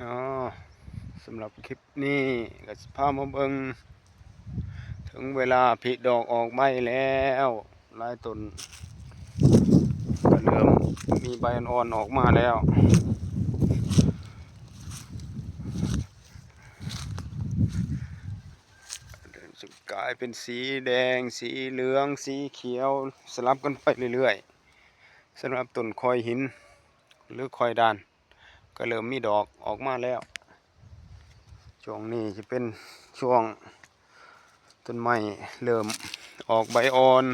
ອໍ ສຳລັບຄລິບນີ້ກໍຊິພາມາເບິ່ງ ເຖິງເວລາຜລິດອກອອກໃບແລ້ວ ຫຼາຍຕົ້ນກໍເລີ່ມມີໃບອ່ອນໆອອກມາແລ້ວ ຈະກາຍເປັນສີແດງ ສີເຫຼືອງ ສີຂຽວ ສະຫຼັບກັນໄປເລື້ອຍໆ. ສຳລັບຕົ້ນຄອຍຫີນ ຫຼື ຄອຍດ່ານ ກໍເລີ່ມມີດອກອອກມາແລ້ວ. ຊ່ວງນີ້ຈະເປັນຊ່ວງຕົ້ນໄມ້ເລີ່ມອອກໃບອ່ອນ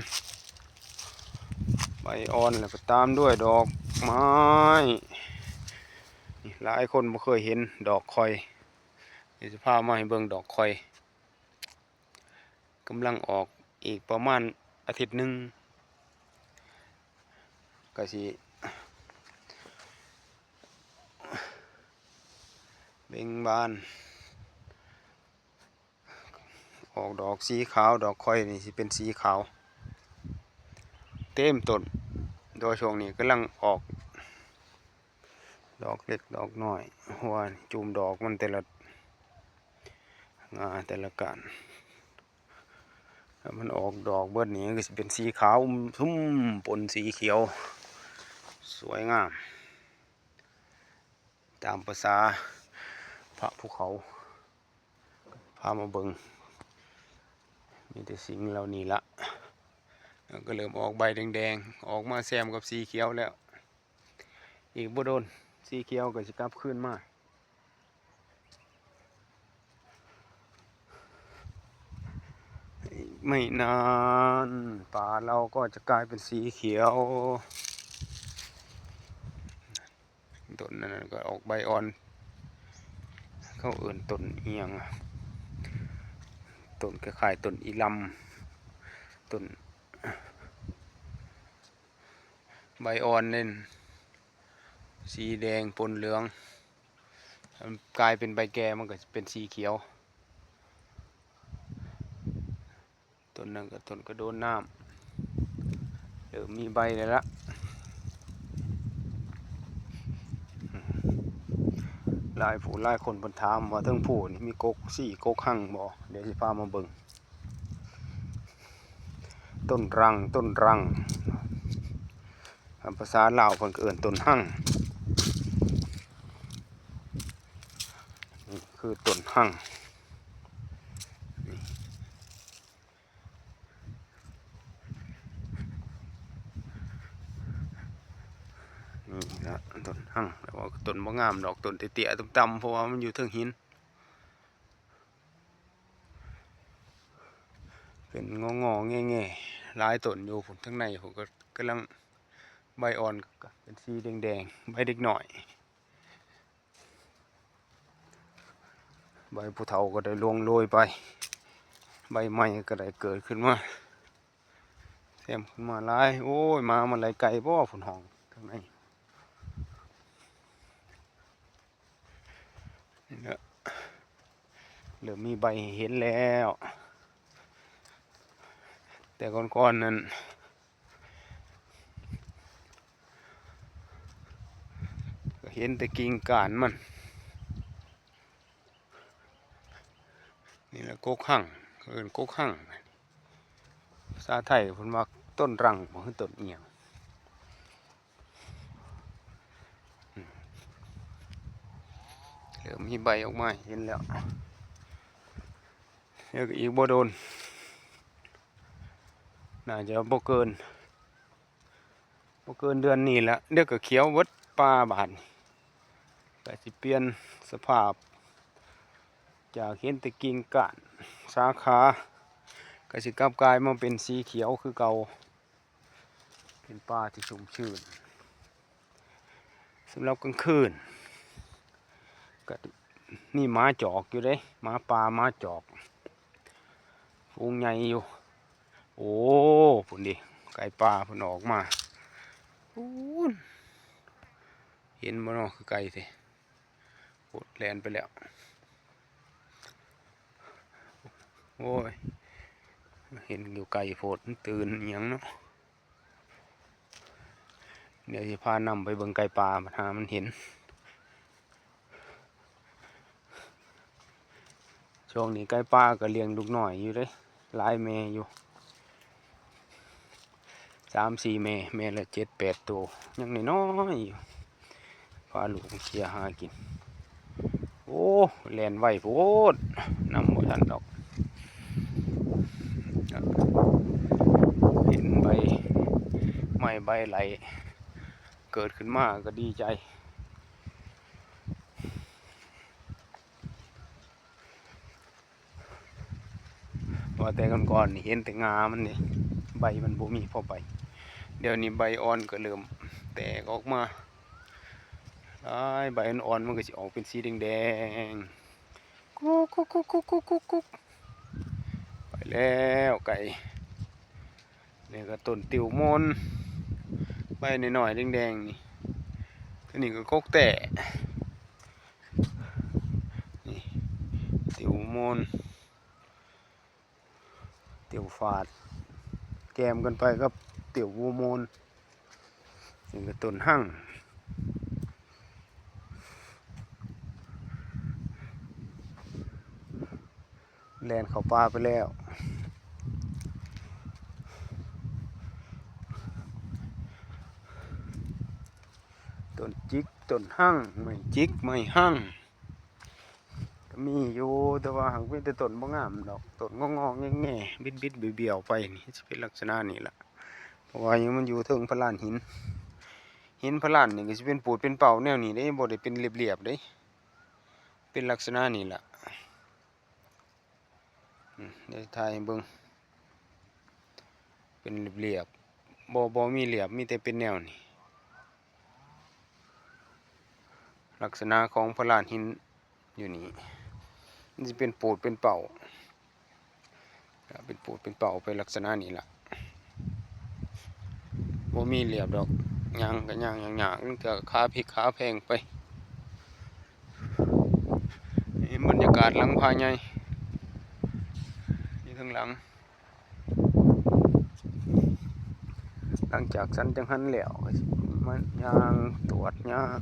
ໃບອ່ອນແລ້ວກໍຕາມດ້ວຍດອກໄມ້. ຫຼາຍຄົນບໍ່ເຄີຍເຫັນດອກຄອຍ ດຽວຊິພາມາໃຫ້ເບິ່ງດອກຄອຍ. ກຳລັງອອກ ອີກປະມານອາທິດໜຶ່ງ ກໍຊິເບັ່ງບານ ອອກດອກສີຂາວ. ດອກຄອຍນີ້ຊິເປັນສີຂາວເຕັມຕົ້ນ ແຕ່ວ່າຊ່ວງນີ້ກຳລັງອອກ ດອກເລັກດອກນ້ອຍ ເພາະວ່າຈູມດອກມັນແຕ່ລະງ່າແຕ່ລະກ້ານ ຖ້າມັນອອກດອກເບິດນີ້ ມັນກໍຊິເປັນສີຂາວ ຊຸ່ມປົນສີຂຽວ ສວຍງາມ ຕາມພາສາພະພູເຂົາ. ພາມາເບິ່ງ ມີແຕ່ສິ່ງເຫຼົ່ານີ້ລະ ແລ້ວກໍເລີ່ມອອກໃບແດງໆ ອອກມາແຊມກັບສີຂຽວແລ້ວ. ອີກບໍ່ດົນ ສີຂຽວກໍຊິກັບຄືນມາ. ອີກໄມ່ນານ ປ່າເຮົາກໍຈະກາຍເປັນສີຂຽວ. ຕົ້ນນັ້ນກໍອອກໃບອ່ອນ ເຂົາເອີ້ນຕົ້ນອີ່ຫຍັງ ຕົ້ນຄ້າຍໆຕົ້ນອີ່ລຳ ຕົ້ນໃບອ່ອນເດ້ ສີແດງປົນເຫຼືອງ ກາຍເປັນໃບແກ່ມັນກໍເປັນສີຂຽວ. ຕົ້ນນັ້ນກໍຕົ້ນກະໂດນນ້ຳ ເລີ່ມມີໃບແລ້ວລະ. ຫຼາຍຜູ້ຫຼາຍຄົນເພິ່ນຖາມວ່າເທິງພູນີ້ມີກົກຊີກົກຮັງບໍ່? ດຽວຊິພາມາເບິ່ງ ຕົ້ນຣັງ ຕົ້ນຣັງ ພາສາລາວເພິ່ນກໍເອີ້ນຕົ້ນຮັງ ນີ້ຄືຕົ້ນຮັງ ນີ້ ນີ້ລະຕົ້ນຮັງ ແຕ່ວ່າຕົ້ນບໍ່ງາມດອກ ຕົ້ນເຕ້ຍໆຕ່ຳໆ ເພາະວ່າມັນຢູ່ເທິງຫີນ ເປັນງໍໆແງ່ໆ ຫຼາຍຕົ້ນຢູ່ພຸ້ນ ທາງໃນພຸ້ນກໍກຳລັງໃບອ່ອນ ເປັນສີແດງໆ ໃບເດັກນ້ອຍ. ໃບຜູ້ເຖົ້າກໍໄດ້ລ່ວງໂລຍໄປ ໃບໃໝ່ກໍໄດ້ເກີດຂຶ້ນມາ ແຊມຂຶ້ນມາຫຼາຍ. ໂອ້ຍ ໝາມັນໄລ່ໄກ່ບໍ່ ພຸ້ນ ຮ້ອງທາງໃນ ນີ້ລະ ເລີ່ມມີໃບໃຫ້ເຫັນແລ້ວ ແຕ່ກ່ອນໆນັ້ນ ກໍເຫັນແຕ່ກິ່ງກ້ານມັນ. ນີ້ລະກົກຮັງ ເອີ້ນກົກຮັງ ພາສາໄທເພິ່ນວ່າຕົ້ນຣັງບໍ່ ຄືຕົ້ນອີ່ຫຍັງ ເລີ່ມມີໃບອອກມາໃຫ້ເຫັນແລ້ວ. ແລ້ວກໍອີກບໍ່ດົນ ໜ້າຈະບໍ່ເກີນ ບໍ່ເກີນເດືອນນີ້ລະ ດຽວກໍຂຽວເບິດປ່າບາດນີ້ ກໍຊິປ່ຽນສະພາບ ຈາກເຫັນແຕ່ກິ່ງກ້ານ ສາຂາ ກໍຊິກັບກາຍມາເປັນສີຂຽວຄືເກົ່າ ເປັນປ່າທີ່ຊຸ່ມຊື່ນ. ສຳລັບກາງຄືນ ກໍມີໝາຈອກຢູ່ເດ້ ໝາປ່າ ໝາຈອກ ຝູງໃຫຍ່ຢູ່. ໂອ້ ພຸ້ນເດ ໄກ່ປ່າເພິ່ນອອກມາ ພຸ້ນ ເຫັນບໍ່ເນາະ ຄືໄກ່ແທ້ ໂພດ ແລ່ນໄປແລ້ວ. ໂອ້ຍ ເຫັນຢູ່ໄກໂພດ ມັນຕື່ນອີ່ຫຍັງເນາະ. ດຽວຊິພານຳໄປເບິ່ງໄກ່ປ່າ ບັດຫາມັນເຫັນ. ຊ່ວງນີ້ໄກ່ປ່າກໍລ້ຽງລູກນ້ອຍຢູ່ເດ້ ຫຼາຍແມ່ຢູ່ ສາມສີ່ແມ່ ແມ່ລະເຈັດແປດໂຕ ຍັງນ້ອຍໆຢູ່ ພາລູກມາເຄຍຫາກິນ. ໂອ້ ແລ່ນໄວໂພດ ນຳບໍ່ທັນດອກ. ເຫັນໃບໄມ້ໃບໄຫຼເກີດຂຶ້ນມາກໍດີໃຈ. ວ່າແຕ່ກ່ອນໆນີ້ເຫັນແຕ່ງາມັນເດ້ ໃບມັນບໍ່ມີພໍໃບ. ດຽວນີ້ໃບອ່ອນກໍເລີ່ມແຕກອອກມາຫຼາຍ ໃບອ່ອນໆມັນກໍຊິອອກເປັນສີແດງໆ ກຸກໆໆໆໆ ໄປແລ້ວໄກ່. ນີ້ກໍຕົ້ນຕິວໂມນ ໃບນ້ອຍໆແດງໆນີ້. ໂຕນີ້ກໍກົກແຕ້ ນີ້ ຕິວໂມນ ຕິວຟາດ ແກ້ມກັນໄປກັບຕິວໂມນ. ນີ້ກໍຕົ້ນຮັງ ແລ່ນເຂົ້າປ່າໄປແລ້ວ. ຕົ້ນຈິກ ຕົ້ນຮັງ ໄມ້ຈິກ ໄມ້ຮັງ ກໍມີຢູ່ ແຕ່ວ່າຫາກມີແຕ່ຕົ້ນບໍ່ງາມດອກ ຕົ້ນງໍໆແງໆ ບິດໆບ້ຽວໆໄປນີ້ ຊິເປັນລັກສະນະນີ້ລະ. ເພາະວ່າຫຍັງ ມັນຢູ່ເທິງພະລານຫີນ ຫີນພະລານນີ້ກໍຊິເປັນປູດເປັນເປົ້າແນວນີ້ເດ້ ບໍ່ໄດ້ເປັນລຽບໆເດ້ ເປັນລັກສະນະນີ້ລະ. ອືມ ດຽວຖ່າຍໃຫ້ເບິ່ງ ເປັນລຽບໆ ບໍ່ ບໍ່ມີລຽບ ມີແຕ່ເປັນແນວນີ້. ລັກສະນະຂອງພະລານຫີນຢູ່ນີ້ ມັນຊິເປັນປູດເປັນເປົ້າ ເປັນປູດເປັນເປົ້າໄປລັກສະນະນີ້ລະ ບໍ່ມີລຽບດອກ. ຍ່າງກໍຍ່າງຍາກໆ ລາງເທື່ອກໍຂາພິກຂາແພງໄປ. ນີ້ບັນຍາກາດຫຼັງຜາໃຫຍ່ຢູ່ທາງຫຼັງ. ຫຼັງຈາກສັນຈັງຫັນແລ້ວ ກໍຊິມາຍ່າງຕວດ ຍ່າງ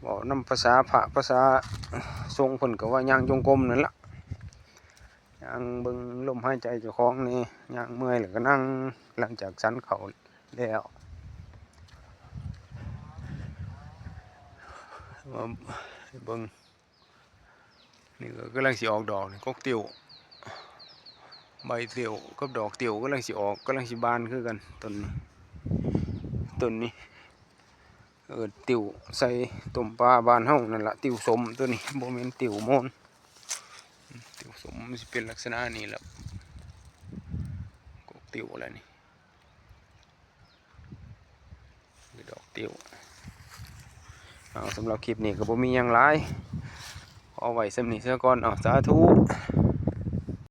ເວົ້ານຳພາສາພະ ພາສາສົງເພິ່ນກໍວ່າຍ່າງຈົງກົມນັ້ນລະ ຍ່າງເບິ່ງລົມຫາຍໃຈເຈົ້າຂອງແດ່ ຍ່າງເມື່ອຍແລ້ວກໍນັ່ງ ຫຼັງຈາກສັນເຂົ້າແລ້ວ. ມາເບິ່ງ ນີ້ກໍກຳລັງຊິອອກດອກນີ້ ກົກຕິວ ໃບຕິວກັບດອກຕິວກຳລັງຊິອອກ ກຳລັງຊິບານຄືກັນ. ຕົ້ນນີ້ ຕົ້ນນີ້ ເອີ້ນຕິວໃສ່ຕົ້ມປາບ້ານເຮົານັ້ນລະ ຕິວສົ້ມ. ໂຕນີ້ບໍ່ແມ່ນຕິວໂມນ ຕິວສົ້ມມັນຊິເປັນລັກສະນະນີ້ລະ ກົກຕິວລະນີ້. ດອກຕິວ. ເອົາ ສຳລັບຄລິບນີ້ກໍບໍ່ມີຫຍັງຫຼາຍ ຂໍໄວ້ສ່ຳນີ້ຊະກ່ອນ. ເອົາ ສາທຸ.